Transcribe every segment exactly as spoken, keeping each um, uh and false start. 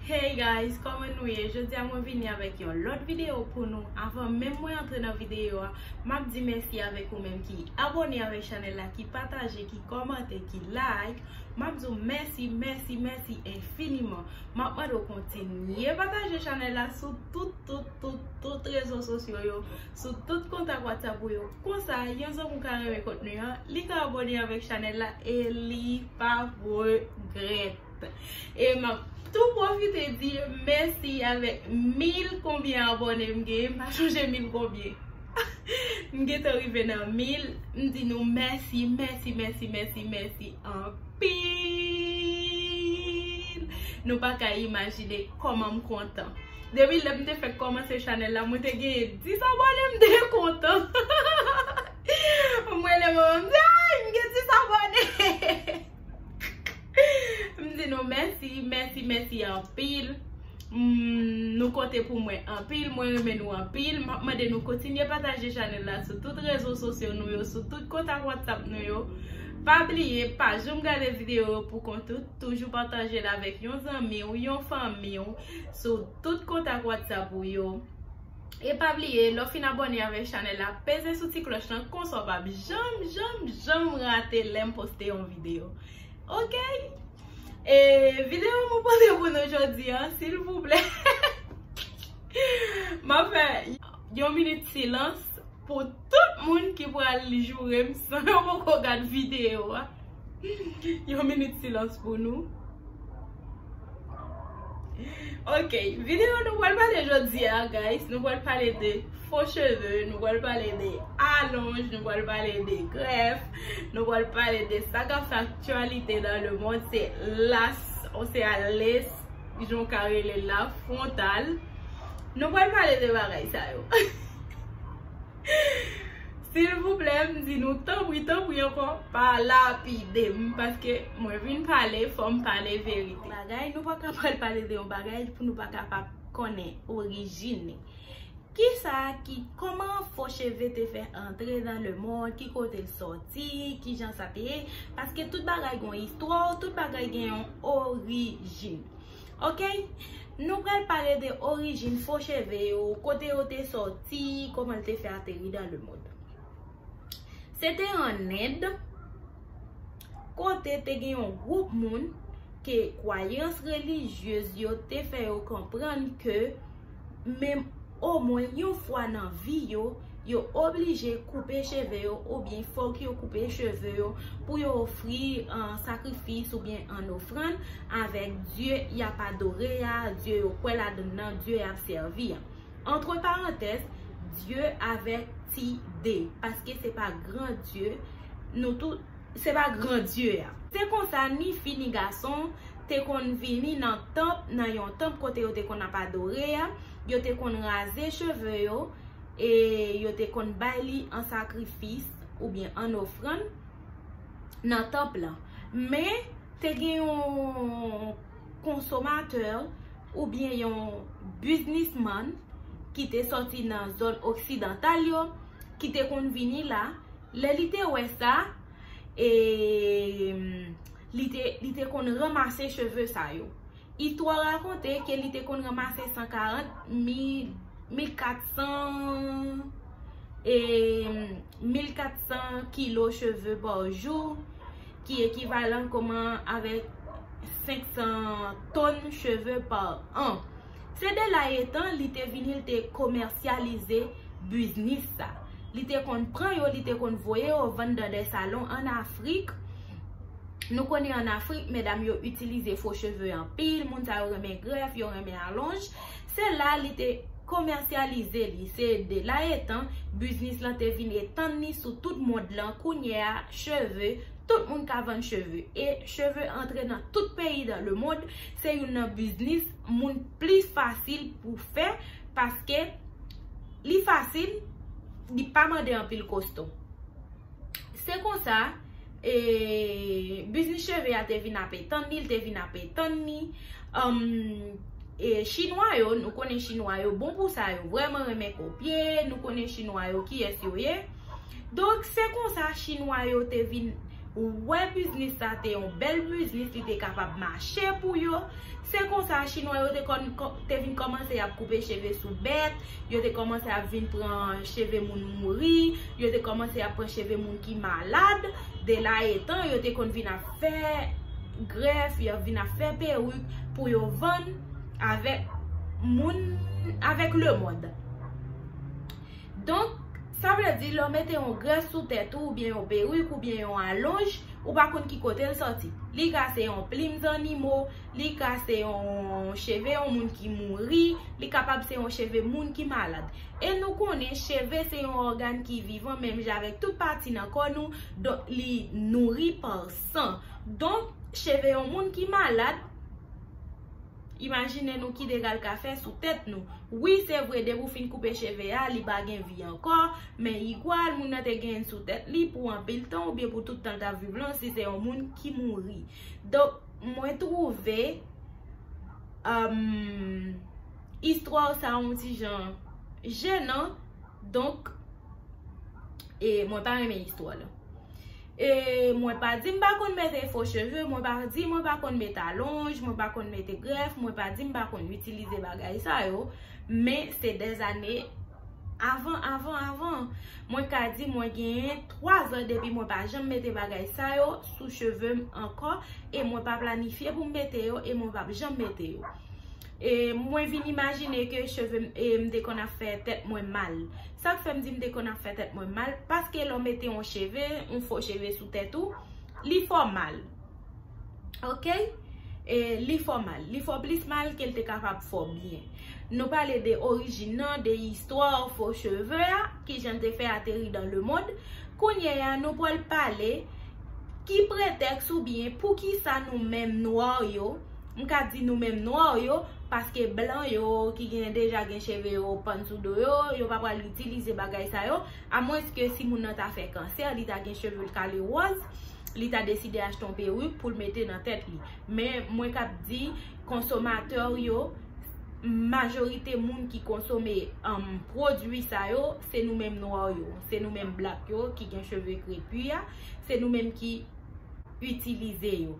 Hey guys, kòman nou ye? Jodi a mwen vini avèk yon lòt videyo pou nou. Avan menm mwen antre nan videyo a, m ap di mèsi avèk ou menm ki abòne avèk chanèl la, ki pataje, ki kòmante, ki like. M ap di w mèsi, mèsi, mèsi enfiniman. M ap mande w kontinye pataje chanèl la sou tout, tout, tout, tout rezo sosyo yo, sou tout kontak WhatsApp ou yo. Konsa, yon zanmi w ka renmen kontni an, li ka abòne avèk chanèl la e li p ap regrèt. E m ap tou pwofite di mèsi avèk mil konbyen abòne m genyen, m pa chonje mil konbyen. M gentan rive nan mil, m di nou mèsi, mèsi, mèsi, mèsi, mèsi anpil. Nou pa ka imajine kòman m kontan. Depi lè m te fèk kòmanse chanèl la, mwen te genyen dis abòne, m te kontan. Mwen lè mwen, m di, ay, m gen dis abòne. M di nou mèsi, mèsi, mèsi anpil. Mm, nou konte pou mwen anpil, mwen renmen nou anpil. M ap mande nou kontinye pataje chanèl la sou tout rezo sosyo nou yo, sou tout kontak WhatsApp nou yo. Pa bliye, pa janm gade videyo yo pou kont ou. Toujou pataje l avèk yon zanmi w, yon fanmi w, sou tout kontak WhatsApp ou yo. E pa bliye, lè w fin abòne avèk chanèl la, peze sou ti klòch lan, konsa w p ap janm, janm, janm rate lè m poste yon videyo. Ok? E videyo mwen pote pou nou jodi a, silvouplè. M ap fè yon minit silans pou tout moun ki pral joure m san yo poko gad videyo a. Yon minit silans pou nou. Ok, videyo nou pral pale jodi a, guys. Nou pral pale de fo cheve, nou pral pale de alonj, nou pral pale de grèf, nou pral pale de sa k ap fè aktyalite dans le monde. Se las, ou se a les, jan w ka rele la, fwontal. Nou pral pale de bagay sa yo. Silvouplè, m di nou tanpri, tanpri ankò, pa lapide m, paske mwen vin pale, fò m pale verite. Bagay, nou pa ka pral pale de yon bagay pou nou pa kapab konnen orijin li. Kisa ki, kòman fo cheve te fè antre dans le monde, ki kote l sòti, kijan sa te ye? Paske tout bagay gen yon istwa, tout bagay gen yon orijin. Ok? Nou pral pale de orijin fo cheve yo, kote yo te sòti, kòman l te fè ateri dans le monde. Se te an End, kote te gen yon gwoup moun ke kwayans relijyez yo te fè yo konprann ke menm omwen yon fwa nan vi yo, yo oblije koupe cheve yo, oubyen fòk yo koupe cheve yo pou yo ofri an sakrifis oubyen an ofrann avèk Dye y ap adore a, Dye yo kwè ladan l nan, Dye y ap sèvi a. Antre parantèz, Dye avèk ti D, paske se pa gran Dye, nou tout, se pa gran Dye a. Se konsa, ni fi ni gason te konn vini nan tanp, nan yon tanp kote yo te konn ap adore a, yo te konn raze cheve yo, e yo te konn bay li an sakrifis oubyen an ofrann nan tanp lan. Men, te gen yon konsomatè oubyen yon biznismann ki te sòti nan zòn oksidantal yo, ki te konn vini la. Lè li te wè sa, e, li te, li te konn ranmase cheve sa yo. Istwa rakonte ke li te konn ranmase san karant, mil, mil kat san, e, mil kat san kilo cheve pa jou, ki ekivalan kòman avèk senk san tonn cheve pa an. Se de la etan li te vini, li te komèsyalize biznis sa. Li te konn pran yo, li te konn voye yo vann dans des salons an Afrik. Nou konnen an Afrik, medam yo itilize fo cheve anpil, moun sa yo renmen grèf, yo renmen alonj. Se la li te komèsyalize li. Se de la etan, biznis lan te vin etann li sou tout mond lan. Kounye a, cheve, tout moun ka vann cheve. E cheve antre nan tout peyi dans le monde. Se youn nan biznis moun plis fasil pou fè, paske li fasil, li pa mande anpil kosto. Se konsa, e, biznis cheve a te vin ap etann li, li te vin ap etann li. Anm, e, Chinwa yo, nou konnen Chinwa yo bon pou sa, yo vrèman renmen kopye, nou konnen Chinwa yo kiyès yo ye. Donk, se konsa Chinwa yo te vin Ou wè biznis sa te yon bèl biznis, li te kapab mache pou yo. Se konsa chinwa yo te, kon, kon, te vin kòmanse ap koupe cheve sou bèt, yo te kòmanse ap vin pran cheve moun mouri, yo te kòmanse ap pran cheve moun ki malad. De la etan, yo te konn vin ap fè grèf, yo vin ap fè perik pou yo vann avèk moun, avèk lemonn. Donk, sa vle di lè w mete yon grèf sou tèt ou, oubyen yon perik, oubyen yon alonj, ou pa konn ki kote l sòti. Li ka se yon plim zannimo, li ka se yon cheve yon moun ki mouri, li kapab se yon cheve moun ki malad. E nou konnen cheve se yon ògàn ki vivan menm jan avèk tout pati nan kò nou, donk li nouri pa san. Donk, cheve yon moun ki malad, imajine nou ki dega l ka fè sou tèt nou. Wi, se vre, depi w fin koupe cheve a, li pa gen vi ankò, men igwal, moun nan te gen sou tèt li pou anpil tan, oubyen pou tout tan l t ap viv lan, si se yon moun ki mouri. Donk, mwen twouve, um, istwa sa yon ti jan jenan, donk, e mwen pa renmen istwa la. E mwen pa di m pa konn mete fo cheve, mwen pa di mwen pa konn mete alonj, mwen pa konn mete grèf, mwen pa di m pa konn itilize bagay sa yo, men se dèzane avan, avan, avan. Mwen ka di mwen genyen twa zan depi mwen pa janm mete bagay sa yo sou cheve m ankò, e mwen pa planifye pou m mete yo, e mwen p ap janm mete yo. E mwen vin imajine ke cheve m, e m te konn ap fè tèt mwen mal. Sa k fè m di m te konn ap fè tèt mwen mal? Paske lè w mete yon cheve, yon fo cheve sou tèt ou, li fè w mal. Oke? E li fè w mal. Li fè w plis mal ke l te kapab fè w byen. Nou pale de orijin nan, de istwa fo cheve a, kijan l te fè ateri dan lemonn. Kounye a, nou pral pale ki pretèks oubyen poukisa nou menm nwa yo, m ka di nou menm nwa yo, paske blan yo ki gen deja gen cheve yo pann sou do yo, yo pa pral itilize bagay sa yo, amwenske si moun nan ta fè kansè, li ta gen cheve l kale wòz, li ta deside achte yon perik pou l mete nan tèt li. Men mwen k ap di konsomatè yo, majorite moun ki konsome, um, pwodui sa yo, se nou menm nwa yo, se nou menm black yo ki gen cheve krepi a, se nou menm ki itilize yo.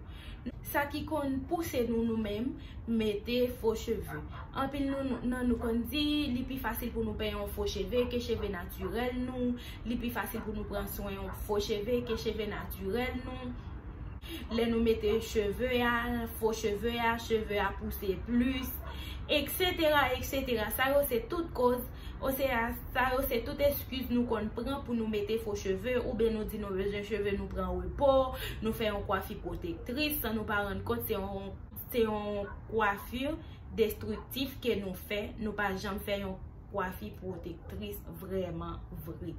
Sa ki konn pouse nou, nou menm, mete fo cheve. Anpil nou, nou, nan nou konn di li pi fasil pou nou peye yon fo cheve ke cheve natirèl nou, li pi fasil pou nou pran swen yon fo cheve ke cheve natirèl nou. Lè nou mete cheve a, fo cheve a, cheve a pouse plis, eksetera, eksetera. Sa yo se tout koz, osea, sa yo se tout eskiz nou konn pran pou nou mete fo cheve, oubyen nou di nou bezwen cheve, nou pran repo, nou fè yon kwafi pwotektris, san nou pa rann kont se yon, se yon kwafi destriktif ke nou fè, nou pa janm fè yon kwafi pwotektris vrèman vre.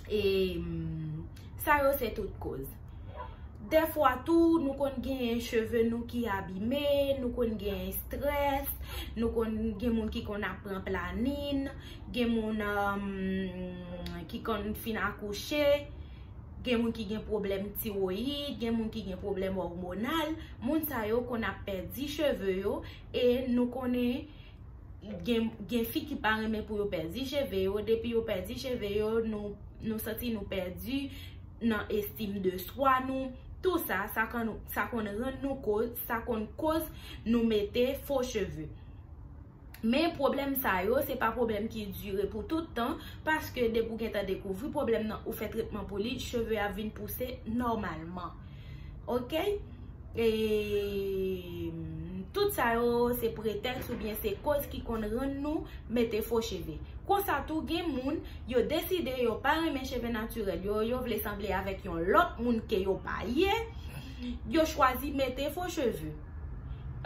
E, mm, sa yo se tout koz. Dèfwa tou, nou konn genyen cheve nou ki abime, nou konn genyen estrès, nou konn gen moun ki konn ap pran planin, gen moun, um, ki konn fin akouche, gen moun ki gen pwoblèm tiwoyid, gen moun ki gen pwoblèm òmonal. Moun sa yo konn ap pèdi cheve yo, e nou konnen gen, gen fi ki pa renmen pou yo pèdi cheve yo. Depi yo pèdi cheve yo, nou, nou santi nou pèdi nan estim de swa nou. Tou sa, sa konn, sa konn rann nou koz, sa konn koz nou mete fo cheve. Men pwoblèm sa yo, se pa pwoblèm ki dire pou tout tan, paske depi w gentan dekouvri pwoblèm nan, ou fè tretman pou li, cheve a vin pouse nòmalman. Oke? E tout sa yo, se pretèks oubyen se koz ki konn rann nou mete fo cheve. Konsa tou, gen moun, yo deside yo pa renmen cheve natirèl yo, yo vle sanble avèk yon lòt moun ke yo pa ye, yo chwazi mete fo cheve.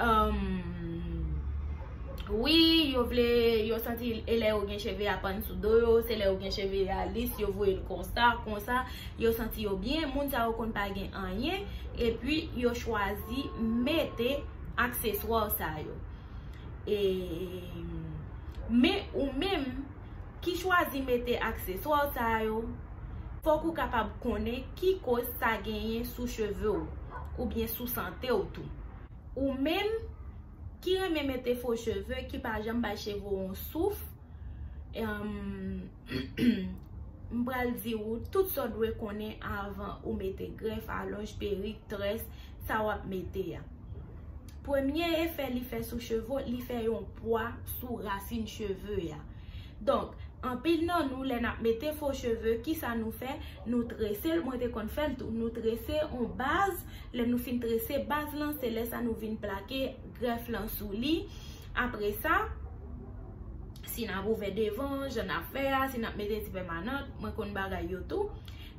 Um, wi, yo vle, yo santi, e lè yo gen cheve a pann sou do yo, se lè yo gen cheve a lis, yo voye l konsa, konsa, yo santi yo byen. Moun sa yo konn pa gen anyen, epi yo chwazi mete akseswa sa yo. E, men ou menm ki chwazi mete akseswa sa yo, fòk ou kapab konnen ki koz sa genyen sou cheve w, oubyen sou sante w tou. Ou menm ki renmen mete fo cheve, ki pa janm bay cheve w yon souf, em, M pral di ou tout sa w dwe konnen avan ou mete grèf, alonj, perik, très, sa w ap mete a. Premye efè li fè sou cheve w, li fè yon pwa sou rasin cheve a. Donk, anpil nan nou, lè n ap mete fo cheve, kisa nou fè? Nou trese l, mwen te konn fè l tou. Nou trese yon baz, lè nou fin trese baz lan, se lè sa nou vin plake grèf lan sou li. Apre sa, si n ap ouvè devan, jan n ap fè a, si n ap mete ti pèmanant, mwen konn bagay yo tou,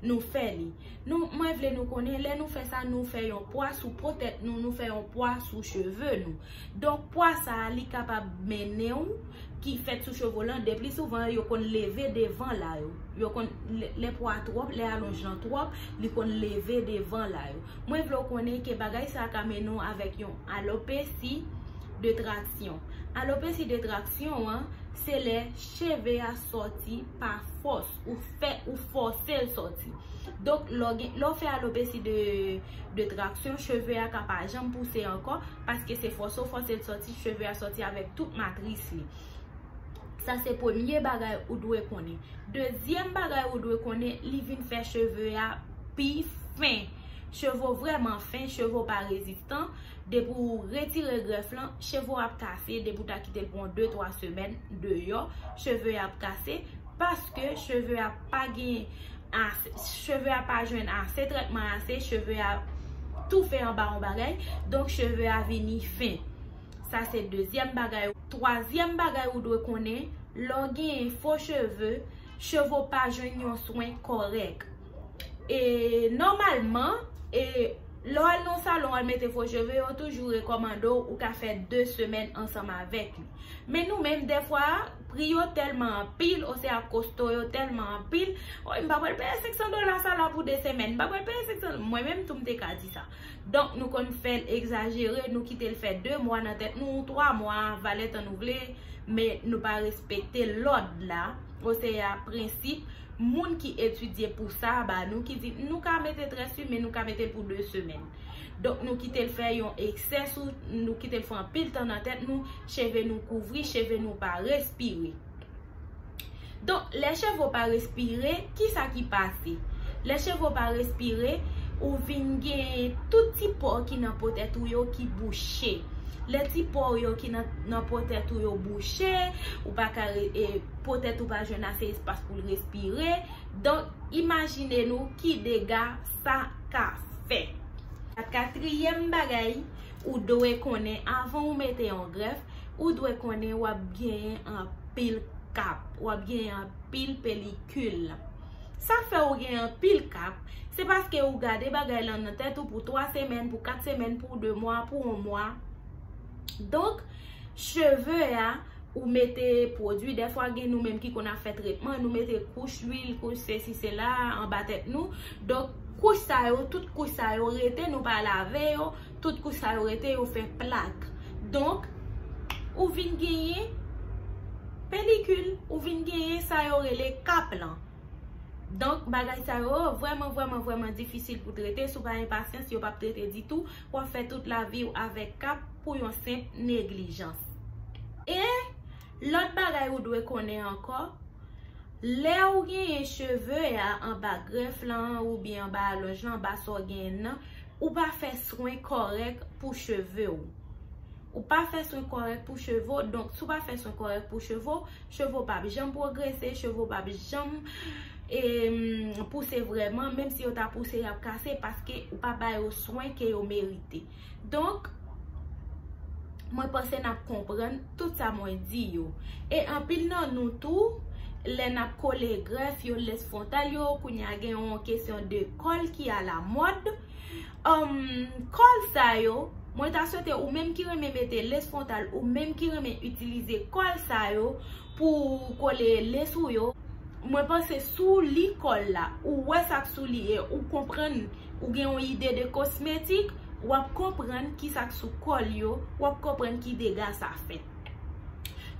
nou fè li. Nou, mwen vle nou konnen, lè nou fè sa, nou fè yon pwa sou po tèt nou, nou fè yon pwa sou cheve nou. Donk, pwa sa a, li kapab mennen w, ki fèt sou cheve w lan, de pli souvan, yo konn leve devan la yo. Yo konn, lè, lè pwa twòp, lè alonj lan twòp, li konn leve devan la yo. Mwen vle w konnen ke bagay sa a ka mennen w avèk yon alopesi de traksyon. Alopesi de traksyon an, se lè cheve a sòti pa fòs, ou fè, ou fòse l sòti. Donk, lè w gen, lè w fè alopesi de, de traksyon, cheve a ka pa janm pouse ankò, paske se fòse w fòse l sòti, cheve a sòti avèk tout matris li. Sa se premye bagay ou dwe konnen. Dezyèm bagay ou dwe konnen, li vin fè cheve a pi fen. Cheve w vrèman fen, cheve w pa rezistan. Depi w retire grèf lan, cheve w ap kase. Depi w ta kite l pou yon de twa semèn deyò, cheve a ap kase. Paske cheve a pa gen ase, cheve a pa jwenn ase trètman ase, cheve a toufe anba yon bagay. Donk, cheve a vini fen. Sa se dezyèm bagay. Twazyèm bagay ou dwe konnen, lè w genyen fo cheve, cheve w pa jwenn yon swen kòrèk. E nòmalman, e lè w al nan salon, w al mete fo cheve, yo toujou rekòmande w, ou ka fè de semèn ansanm avèk li. Men nou menm, dèfwa, pri yo tèlman anpil, osea kosto yo tèlman anpil, oy, m pa pral peye senk san dola sa la pou de semèn, m pa pral peye senk san, mwen menm tou m te ka di sa. Donk, nou konn fè l egzajere, nou kite l fè de mwa nan tèt nou, ou twa mwa, valè tan nou vle, men nou pa respekte lòd la, osea prensip moun ki etidye pou sa ba nou, ki di nou ka mete très wi, men nou ka mete l pou de semèn. Donk, nou kite l fè yon eksè sou, nou kite l fè anpil tan nan tèt nou, cheve nou kouvri, cheve nou pa respire. Donk, lè cheve w pa respire, kisa ki pase? Lè cheve w pa respire, ou vin gen tout ti pò ki nan po tèt ou yo ki bouche. Lè ti pò yo ki nan, nan po tèt ou yo bouche, ou pa ka re-, e, po tèt ou pa jwenn ase espas pou l respire. Donk, imajine nou ki dega sa ka fè. Katriyèm bagay ou dwe konnen avan ou mete yon grèf, ou dwe konnen w ap genyen anpil kap, w ap genyen anpil pelikil. Sa k fè ou gen anpil kap, se paske ou gade bagay lan nan tèt ou pou twa semèn, pou kat semèn, pou de mwa, pou yon mwa. Donk, cheve a, ou mete pwodui, dèfwa gen nou menm ki konn ap fè tretman, nou mete kouch lwil, kouch sesi, sela, anba tèt nou. Donk, kouch sa yo, tout kouch sa yo rete, nou pa lave yo, tout kouch sa yo rete, yo fè plak. Donk, ou vin genyen pelikil, ou vin genyen sa yo rele kap lan. Donk, bagay sa yo vrèman, vrèman, vrèman difisil pou trete. Si w pa gen pasyans, yo p ap trete ditou. W ap fè tout lavi w avèk kap pou yon senp neglijans. E lòt bagay ou dwe konnen ankò, lè ou genyen cheve a anba grèf lan, oubyen anba alonj lan, anba sa w genyen nan, ou pa fè swen kòrèk pou cheve w. Ou pa fè swen kòrèk pou cheve w, donk si w pa fè swen kòrèk pou cheve w, cheve w p ap janm pwogrese, cheve w p ap janm, em, pouse vrèman, menm si yo ta pouse, y ap kase, paske ou pa ba yo swen ke yo merite. Donk, mwen panse n ap konprann tout sa mwen di yo. E anpil nan nou tou, lè n ap kole grèf yo, les frontal yo, kounye a gen yon kesyon de kòl ki alamòd. Anm, kòl sa yo, mwen ta swete ou menm ki renmen mete les frontal, ou menm ki renmen itilize kòl sa yo pou kole les ou yo, mwen panse si w li kòl la, ou wè sa k sou li e ou konprann, ou gen yon ide de kosmetik, w ap konprann ki sa k sou kòl yo, w ap konprann ki dega sa fè.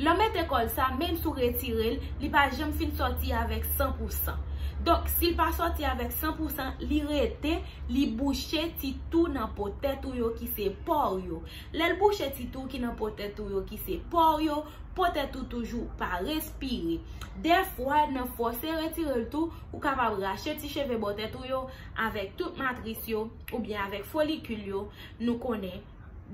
Lè w mete kòl sa, menm si w retire l, li pa janm fin sòti avèk san pou san. Donk, si l pa sòti avèk san pou san, li rete, li bouche ti tou nan po tèt ou yo ki se pò w yo. Lè l bouche ti tou ki nan po tèt ou yo ki se pò w yo, po tèt ou toujou pa respire. Dèfwa, nan fòse retire l tou, ou kapab rache ti cheve bò tèt ou yo avèk tout matris yo oubyen avèk folikil yo. Nou konnen,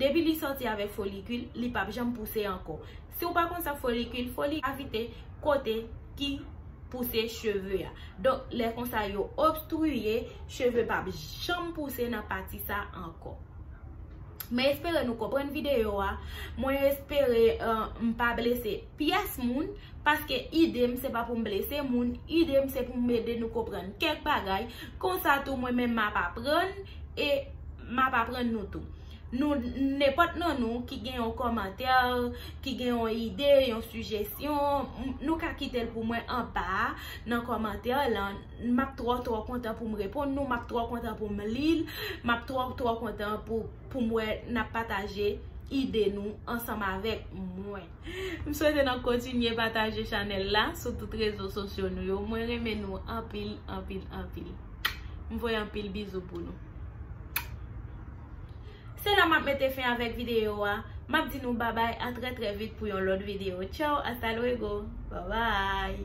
depi li sòti avèk folikil, li p ap janm pouse ankò. Si w pa konn sa folikil, folikil gravite kote ki pouse cheve a. Donk, lè konsa yo obstriye, cheve p ap janm pouse nan pati sa ankò. Mwen espere nou konprann videyo a. Mwen espere, euh, m pa blese pyès moun, paske ide m se pa pou m blese moun, ide m se pou m ede nou konprann kèk bagay. Konsa tou, mwen menm m ap aprann e m ap aprann nou tou. Nou, nenpòt nan nou ki gen yon kòmantè, ki gen yon ide, yon sijesyon, m- nou ka kite l pou mwen anba a, nan kòmantè lan. M ap twò, twò kontan pou m reponn nou, m ap twò kontan pou m li l, m ap twò, twò kontan pou, pou m wè n ap pataje ide nou ansanm avèk mwen. M swete n ap kontinye pataje chanèl la sou tout rezo sosyo nou yo. Mwen renmen nou anpil, anpil, anpil. M voye anpil bizou pou nou. Se la m ap mete fen avèk videyo a. M ap di nou babay, a trè, trè vit pou yon lòt videyo. Tchaw, hasta luego. Babay.